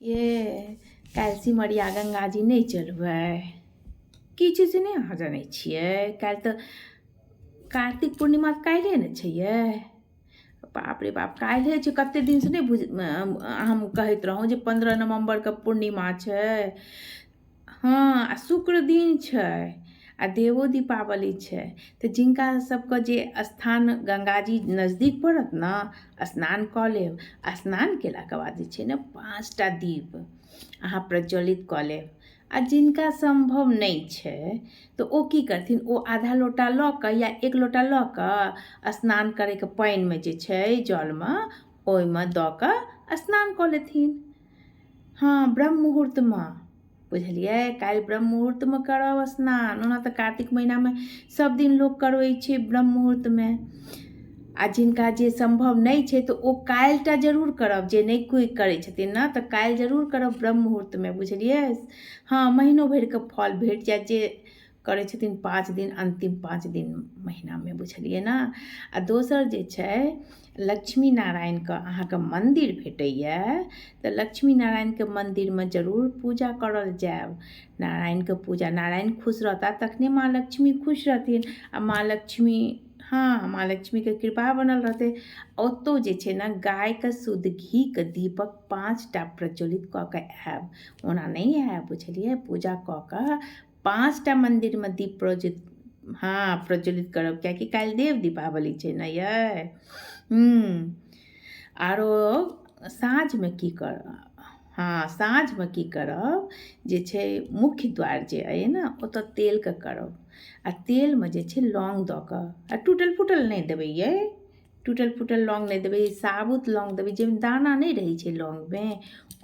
ये काल्हि सिमरिया गङ्गाजी नहि चलबै? की छै से नहि अहाँ जनै छियै? काल्हि तऽ कार्तिक पूर्णिमा काल्हिए ने छै यै। बाप रे बाप, काल्हिए छै। कतेक दिनसँ नहि बुझ हम कहैत रहौँ जे 15 नवम्बरके पूर्णिमा छै। हँ, आ शुक्र दिन छै आ देवो दीपावली छै, तऽ जिनका सबके जे स्थान गङ्गाजी नजदीक पड़त ने, स्नान कऽ लेब। स्नान केलाके बाद जे छै ने 5टा दीप अहाँ प्रज्वलित कऽ लेब। आ जिनका सम्भव नहि छै तऽ ओ की करथिन? ओ आधा लोटा लऽ कऽ या एक लोटा लऽ कऽ स्नान करैके पानिमे जे छै, जलमे, ओहिमे दऽ कऽ स्नान कऽ लेथिन। हँ, ब्रह्म मुहूर्तमे, बुझलियै? काल्हि ब्रह्म मुहूर्तमे करब स्नान। ओना तऽ कार्तिक महिनामे सभ दिन लोक करबै छै ब्रह्म मुहूर्तमे। आ जिनका जे सम्भव नहि छै तऽ ओ काल्हि टा जरूर करब। जे नहि कोइ करै छथिन ने, तऽ काल्हि जरूर करब ब्रह्म मुहूर्तमे, बुझलियै? हँ, महीनो भरिके फल भेट जायत जे करै छथिन 5 दिन, अन्तिम 5 दिन महिनामे, बुझलियै ने? आ दोसर जे छै, लक्ष्मी नारायणके अहाँके मन्दिर भेटैए तऽ लक्ष्मी नारायणके मन्दिरमे जरूर पूजा करल जायब। नारायणके पूजा, नारायण खुश रहता तखने माँ लक्ष्मी खुश रहथिन। आ माँ लक्ष्मी, हँ, माँ लक्ष्मीके कृपा बनल रहतै। ओतहु जे छै ने, गायके शुद्ध घीके दीपक 5टा प्रज्वलित कऽ कऽ आयब, ओना नहि आयब, बुझलियै? पूजा कऽ कऽ 5टा मन्दिरमे दीप प्रज्वलित, हँ, प्रज्वलित करब, किएकि काल्हि देव दीपावली छै ने यै। हूँ, आरो साँझमे की करब? हँ, साँझमे की करब जे छै, मुख्य द्वार जे अइ ने, ओतऽ तेलके करब आ तेलमे जे छै लौंग दऽ कऽ। आ टूटल फूटल नहि देबै यै, टूटल फूटल लौंग नहि देबै, साबुत लौंग देबै, जाहिमे दाना नहि रहै छै लौंगमे।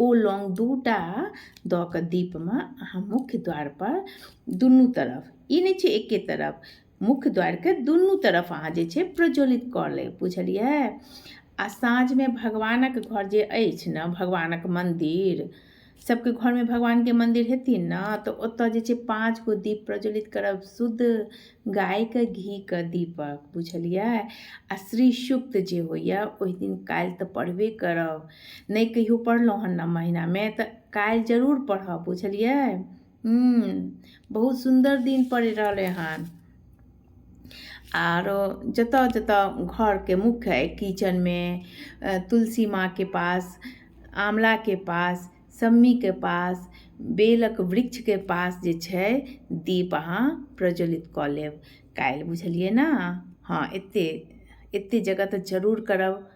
ओ लौंग 2टा दऽ कऽ दीपमे अहाँ मुख्य द्वारपर दुनू तरफ, ई नहि छै एके तरफ, मुख्य द्वारके दुनू तरफ अहाँ जे छै प्रज्वलित कऽ लेब, बुझलियै? आ साँझमे भगवानक घर जे अछि ने, भगवानक मन्दिर, सबके घरमे भगवानके मन्दिर हेथिन ने, तऽ ओतऽ जे छै 5 गो दीप प्रज्वलित करब, शुद्ध गायके घीके दीपक, बुझलियै? आ श्री सूक्त जे होइए ओहि दिन, काल्हि तऽ पढ़बे करब। नहि कहियो पढ़लहुँ हन ने महिनामे, तऽ काल्हि जरूर पढ़ब, बुझलियै? हूँ, बहुत सुन्दर दिन पड़ि रहलै हन। आरो जतऽ जतऽ घरके मुख्य अइ, किचनमे तुलसी माँके पास, आँवलाके पास, शम्मीके पास, बेलक वृक्षके पास जे छै दीप अहाँ प्रज्वलित कऽ लेब काल्हि, बुझलियै ने? हँ, एते एते जगह तऽ जरूर करब।